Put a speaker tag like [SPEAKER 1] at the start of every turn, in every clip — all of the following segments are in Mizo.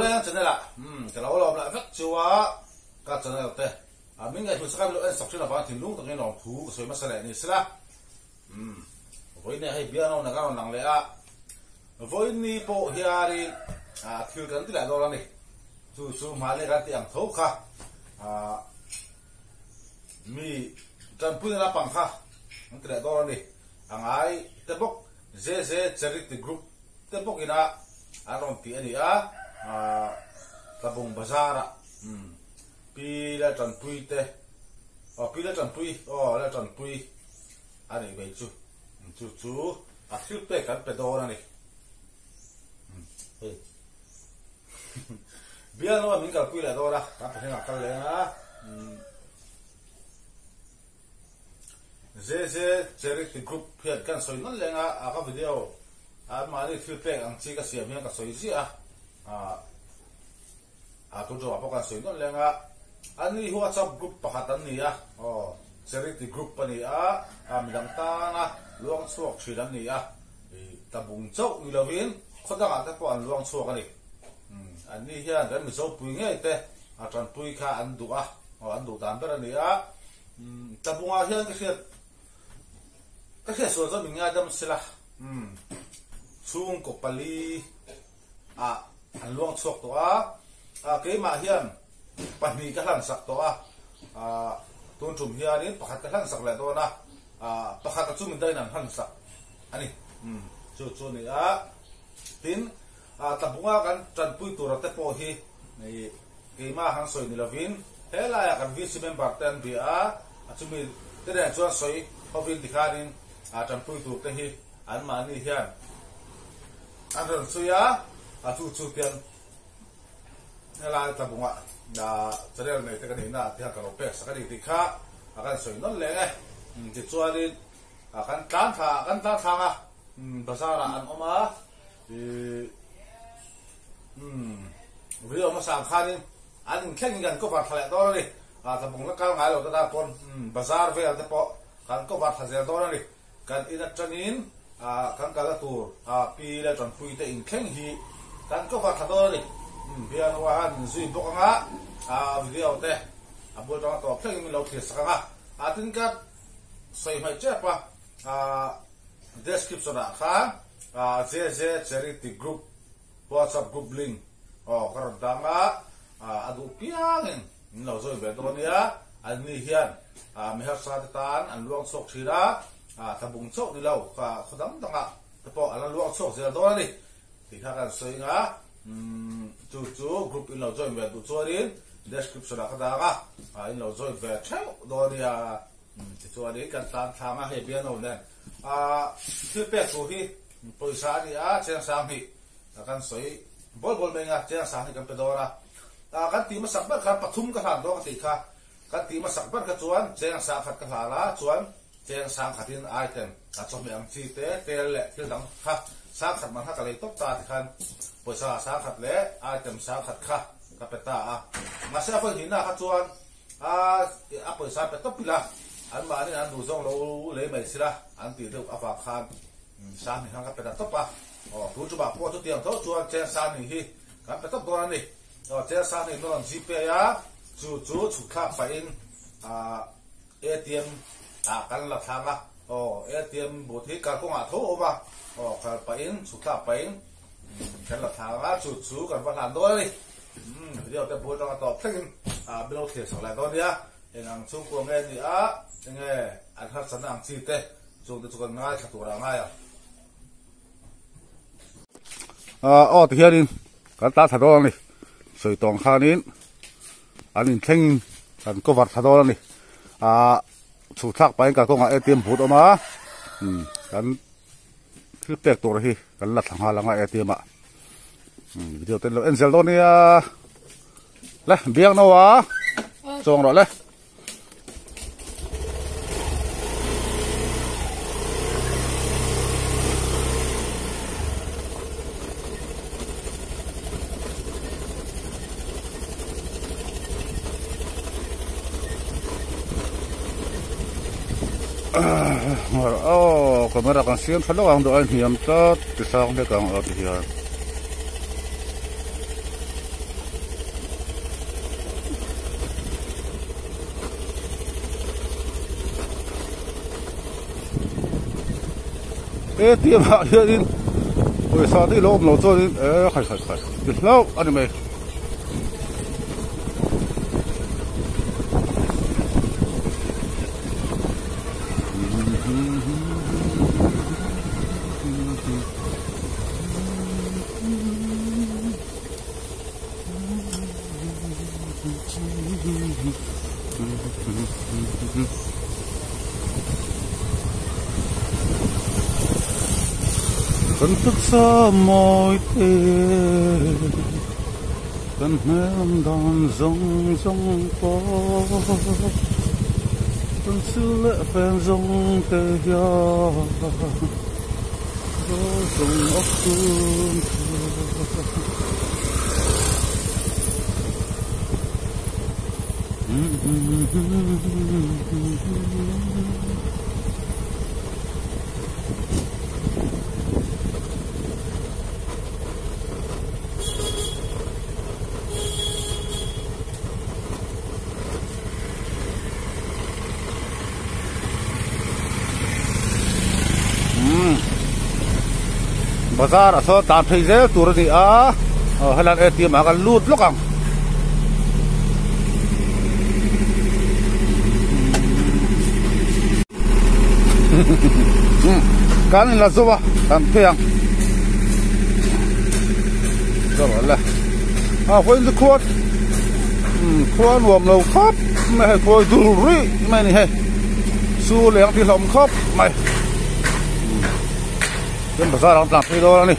[SPEAKER 1] Pholeng channel ah ka lo lawm lah vek chu a, ka channel te min ngaihhlut sak a min lo en sak thin avang thinlung takin lawm thu ka sawi hmasa leh ni sela. Vawiin hei biang lo na ka rawn lang leh a, vawiin ni pawh hianin thil kan ti leh dawn a ni. Chu chu hmani kan tih ang tho kha mi tanpuina lampang kha kan ti leh dawn a ni. A ngai te bawk JJ Charity Group te bawkina an rawn tih a ni a, Tlabung Bazar-ah Pi Laltanpui te aw Pi Laltanpui aw Laltanpui a nih mai chu chu chu a thil pek kan pe dawn a ni. Hei bialnu a min kalpui leh dawn a, kan pahnih kal leng a. JJ Charity Group hian kan sawi nawn leng a, a ka video anmahni thil pek ang chi ka siam hian ka sawi ziah a. A tu tawh pawh kan sawi nawn leng a, an ni hi WhatsApp group pakhat an ni a, aw charity group a ni a, a midang tana luang chhuak thin an ni a, ih tabung chauh ni lovin khaw dangah te pawh an luang chhuak a ni. Umm an ni hian kan Mizopui ngei te a tanpui kha an duh a, aw an duh dan ber a ni a, umm tabungah hian ka hriat ka hriat sual chuan min ngaidam sela, umm chhungkaw pali ah an luang chhuak tawh a, ah keimah hian pahnih ka hlan sak tawh a, ah tun tum hianin pakhat ka hlan sak leh dawn a, ah pakhat a chu min dain an hlan sak a ni, umm chu chu a ni a, tin ah tlabunga kan tanpui tura te pawh hi ih keimah han sawi ni lovin helaiah kan VC member te an bia a, a chumi te nen chuan sawi hovin tikhanin ah tanpui tur te hi anmahni hian An rawn sawi a, a chu chu tiang helai tlabungah channel nei te ka nihna ah te hian ka lo pek sak a ni tih kha a kan sawi nawn leng e. Tichuanin kan tlan thla kan tlan thlang a, bazar ah an awm a, ih video hmasa ang khanin an inthlengin kan cover thla leh dawn a ni. Tlabung la kal ngai lo te tan pawn bazar vel te pawh kan cover thla zel dawn a ni. Kan in atangin kan kalna tur pi leh tanpui te inthleng hi kan cover thla dawn a ni. Bianu a han zui bawk anga video te a bul atanga tawp thlengin min lo thlir sak anga tin ka sawi hmaih tep a description ah khan JJ Charity Group WhatsApp group link aw ka rawn dang a a duh piangin min lo join ve dawn nia an ni hian mi harsa te tan an luang chhuak thin a thlabung chauh ni lo kha khaw dang dangah te pawh an la luang chhuak zel dawn a ni tih kha kan sawi anga chu chu group in lo join ve duh chuanin description ah ka dang a in lo join ve theuh dawn nia tichuanin kan tlan thlang a hei piano nen thil pek tur hi pawisa a ni a cheng sanghnih kan sawi bawl bawl mai anga cheng sanghnih kan pe dawn a kan tih hmasak ber khan pathum ka hlan dawn ka tih kha kan tih hmasak ber kha chuan cheng sangkhat ka hlan a chuan cheng sangkhatin item a chawhmeh ang chi te tel leh thil dang kha sangkhat man kha ka lei tawp ta tikhan pawisa sangkhat leh item sangkhat kha ka pe ta a mahse a vawi hnihna kha chuan a pawisa pe tawp ila anmahni an duh zawng lo lei mai sila an tih deuh avang khan Sanghnih khan ka pe ta tawp a, aw tu chumah pawh chutiang tho chuan Chen Sanghnih hi kan pe tawp dawn a ni. Aw Chen Sanghnih min rawn gpay a, chu chu chhuk thlak pahin ATM ah kan la thlang a, aw ATM but hi kalkawngah tho a awm a, aw kal pahin chhuk thlak pahin kan la thlang a, chu chu kan va hlan dawn a ni. Video te bul atanga tawp thlengin min lo thlir sak leh dawn nia, eng ang chhungkua nge ni a, enge an harsatna ang chi te Chung te chu kan ngaithla tur ah ngai ang.
[SPEAKER 2] Aw ti hianin kan tah thla dawn a ni. Sawi tawng khanin an inthlengin kan cover thla dawn a ni. Ah chhuk thlak pahin kalkawngah ATM but awm a kan thil pek tur hi kan la thla nghal ang a ATM ah. Video te lo en zel dawn nia. Le biak no a chuang rawh le. Aw camera kan siam tha lawk ang duh a hniam tlat ti sang hlek ang aw ti hian. ATM ah hianin pawisa te ilo awm lo chuanin eh khai khai khai ti hlauh a ni mai. Kan taksa mawi te kan hmel dan zawng zawng pawh kan sil leh fen zawng te hian rawl zawng a khum thei. Bazar ah sawn tan phei zel tur a ni a aw helai atm ah kan lut lawk ang. Kan in la zo a kan phei ang zo le a vawiin chu khua khua nuam lo khawp mai hei khawi dur ruih mai a ni hei su leng ti hlawm khawp mai chuan bazar ah an tlan phei dawn a ni.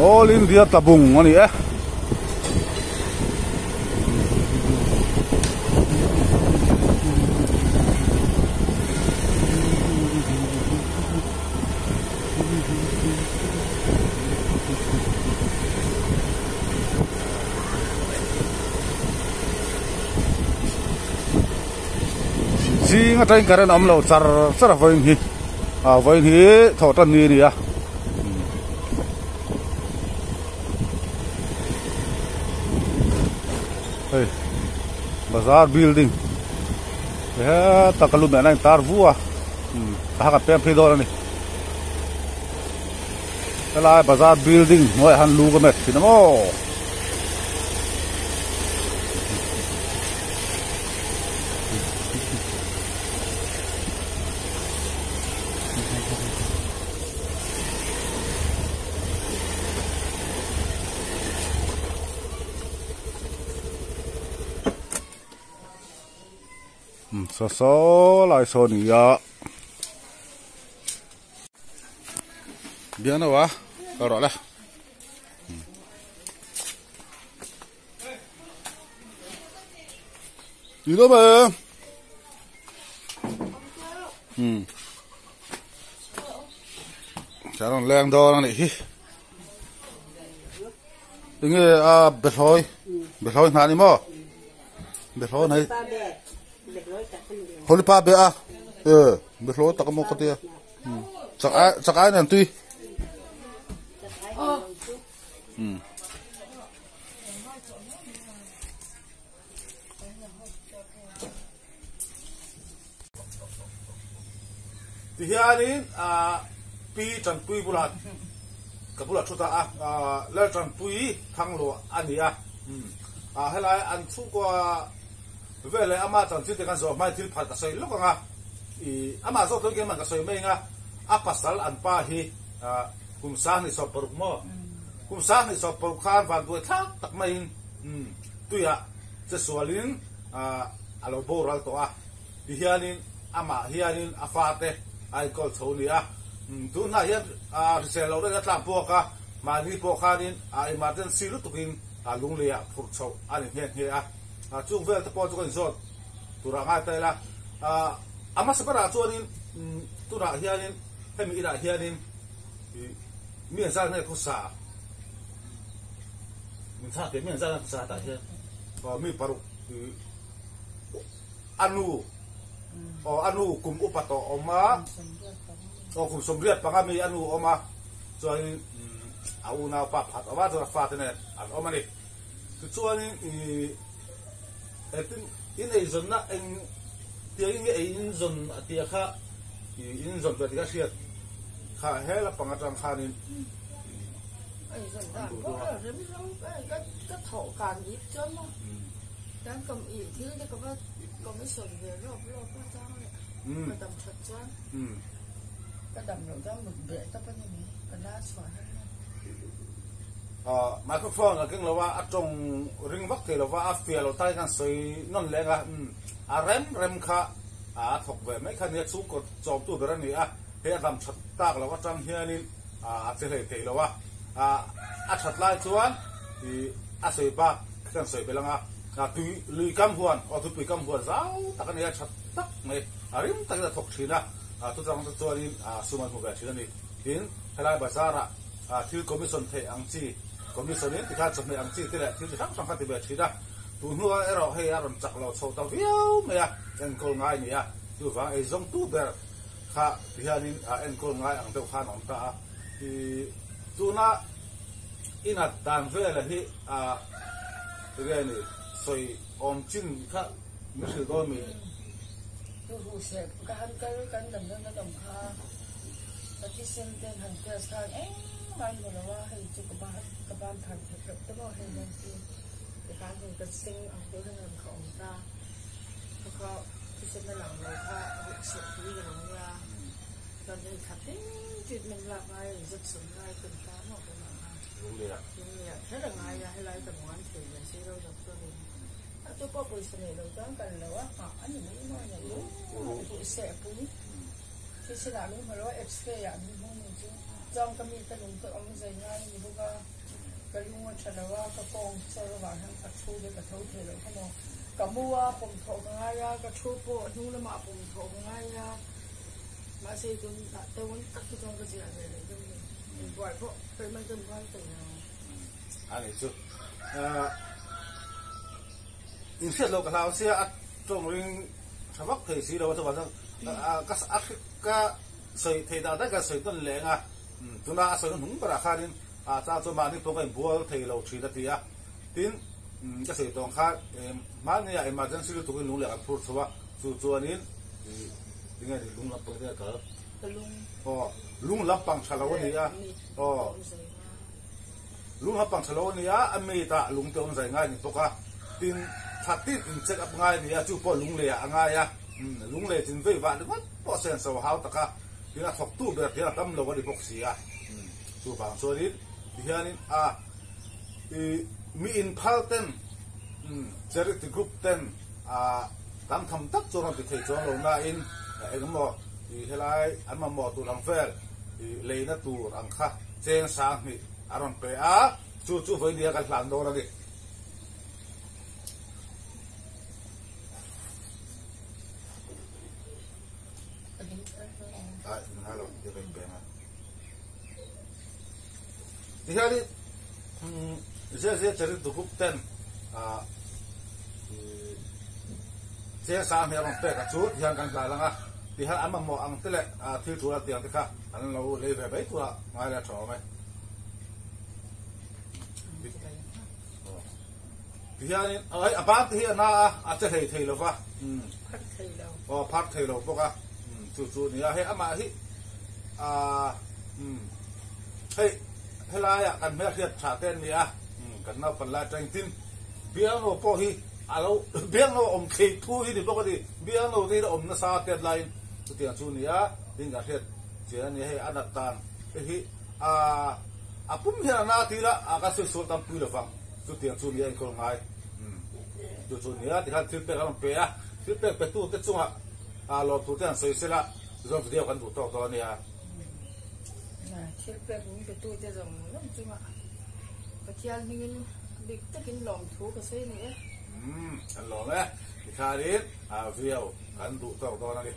[SPEAKER 2] All India tlabung a ni e. Zing atangin current a awm lo char char a vawiin hi ah vawiin hi thawh tan ni a ni a hei bazar building heta ka lu meh na a intar vu a. Ka ha pem phei dawn a ni helai bazar building hnuaiah hian lu ka met thin a maw. Saw saw lai saw ni a biang deuh a kal rawh le ni dawn mai chah rawn leng dawn a nih hi enge a behlawi behlawi hnah a ni maw. Behlawi hnai Holipa be a e behlawi tak emaw ka tia chak ai chak ai nen tui Tihianin Pi Tanpui bulah ka bulah thu ta a Lal Tanpui Thangluah a ni a. Ah helai an chhungkua veleh ama chanchin te kan zawh hmain thil phal ka sawi lawk ang a, ih amah zawk chuan keimah ka sawi mai ang a, a pasal an pa hi kum 26 maw? Kum 26 khan vanduai thlak tak maiin tuiah che sualin a lo boral tawh a, tihianin amah hianin a fate a enkawl chho a ni a, tunhnah hian hrisel loh reng a tlak bawk a, mahni pawh khanin emergency lutukin a lungleiah phurh chhoh a ni nghe nghe a, chung vel te pawh chu ka inzawt turah ngai ta ila, a hmasa berah chuanin tunah hianin hemi inah hianin mi an zat nge khawsa min thlak thei mi an zat nge khawsa tah hian mi paruk.
[SPEAKER 1] a nu aw a nu kum upa tawh awm a aw kum 75 mi a nu awm a chuanin a unau pa pakhat awm a chuan a fate nen an awm a ni tichuanin ih engtin in eizawnna eng tiangin nge ei in zawn a tia kha ih in zawn ve tih kha hriat kha he lampang atang khanin
[SPEAKER 3] Eizawn dan pawh a rem lo ka thawh kan ip chuan maw kan kawm ih thil te ka va commission ve lawp lawp a chang leh ka dam that chuan ka dam loh chuan mut beh tawp a ni mai ka la chhuah har lo.
[SPEAKER 1] Microphone a keng lo a, a tawng ring vak thei lo va, a fiah lo takin kan sawi nawn leng a, a rem rem kha a thawk ve mai kha nia chhungkaw chawmtu ber a ni a, hei a dam that tak loh atang hianin a che hlei thei lo a, a that lai chuan a sawi bak kan sawi belh ang a, tui lui kam huan aw tuipui kam huan zau tak a ni a, that tak mai a rim takin a thawk thin a, chutang te chuanin sum an hmu ve thin a ni. Tin, helai bazar ah thil commission theih ang chi, commission in tikhan chawhmeh ang chi te leh thil chi hrang hrang kha ti ve thin a, tun hnuah erawh hei a rawn chak lo chho ta viau mai a, enkawl ngai a ni a, chuvang eizawngtu ber Kha ti hianin a enkawl ngai ang deuh khan a awm ta a, i tuna i nat dan vela hi a enge ni sawi awm chin kha min hrilh dawn mi?
[SPEAKER 3] Tu hu seh ka han kal kan dam dawn an awm kha ka thisen ten han test khan engmah an hmu lo a, hei chu ka ban ka ban phar theih loh te maw hei hian chu tikhan hei ka seng ang deuh hian rawn kha awm ta. Ka kha thisen a lang lo kha ruh seh pui ka lo nia, chuan hei thla tin treatment lak ngai a injection ngai ka ni ta maw tunah khan.
[SPEAKER 1] Lungleiah.
[SPEAKER 3] Lungleiah kher a ngai a, helai ka nuam thei ve si lo doctor in a tu pawh pawisa neih lo chuan kal lo a nghah a ni mai maw nei lo ruh seh pui thisen ah min hmu lo a x-ray ah min hmu ni chu chuan ka mi ka lung te awm zai ngai a ni bawk a. Ka lung a tha lo a, ka kawng chawr avang hian ka thu te ka tho thei lo kha maw. Ka mu a, pawm thawh ka ngai a, ka thu pawh hnung lamah pawm thawh ka ngai a, mahse tun ah teuh ang tak hi chuan ka ziah ve leh deuh ni. Inbuai pawh peih mai ka inbuai peih lo.
[SPEAKER 1] A nih chu. Inhriat loh ka hlau sia a tawng ring tha vak thei si lo a chuvang chuan ka sawi thei dah daih ka sawi tawn leng a, tuna a sawi hnung berah khanin A chang chuan mahni pawh ka inbual thei lo thin a ti a, tin ka sawi tawh ang kha mahnia emergency lutukin lung leh kan phur chho a, chu chuanin ih tinge ni lung lampang te a kal? Aw lung lampang tha lo a ni a, aw lung lampang tha lo a ni a, a mitah lung te awm zai ngai a ni bawk a, tin thla tin in check up ngai a ni a, chu pawh lung leh ah a ngai a, lung leh chin vei vah ringawt pawh senso a hau tak a, tin a thawktu ber hian a tam lo a ni bawk si a. Chuvang chuanin tihianin a i mi inphal ten charity group ten a tam tham tak chuan rawn ti thei chuang lo nain engemaw i helai an mamawh tur ang vel i leina tur ang kha cheng 2000 a rawn pe a, chu chu vawinia kan hlan dawn a ni. Tihianin zia zia charity group ten cheng 2000 a rawn pek a chu tihian kan hlai lang a, tihian an mamawh ang te leh thil tul a tiang te kha an lo lei ve mai tura ngai leh a tha awm e. Tihianin a ban te hi a na a, a che hlei thei lo va.
[SPEAKER 3] Phar thei lo.
[SPEAKER 1] Aw phar thei lo bawk a, chu chu a ni a, hei amah hi hei helaiah kan hmelhriat tha te an ni a, kan naupan lai atangin tin bialno pawh hi a lo bialno awm thei thu hi ni bawk a ni, bialno te hi a awm nasa tiat laiin chutiang chu a ni a, tin kan hriat chian a ni a, hei a nat dan te hi a pum hian a na tir a, a kan sawi sual tam pui lovang. Chutiang chu ni a inkawl ngai. Chu chu nia tikhan thil pek a rawn pe a, thil pek pe tute chungah lawmthu te han sawi sela tichuan video kan duh tawk dawn a nia.
[SPEAKER 3] Thil pek min pe tute zawng zawng chungah Pathian hmingin bik takin lawmthu ka sawi a ni e.
[SPEAKER 1] Kan lawm e, tikhanin video kan duh tawk dawn a ni.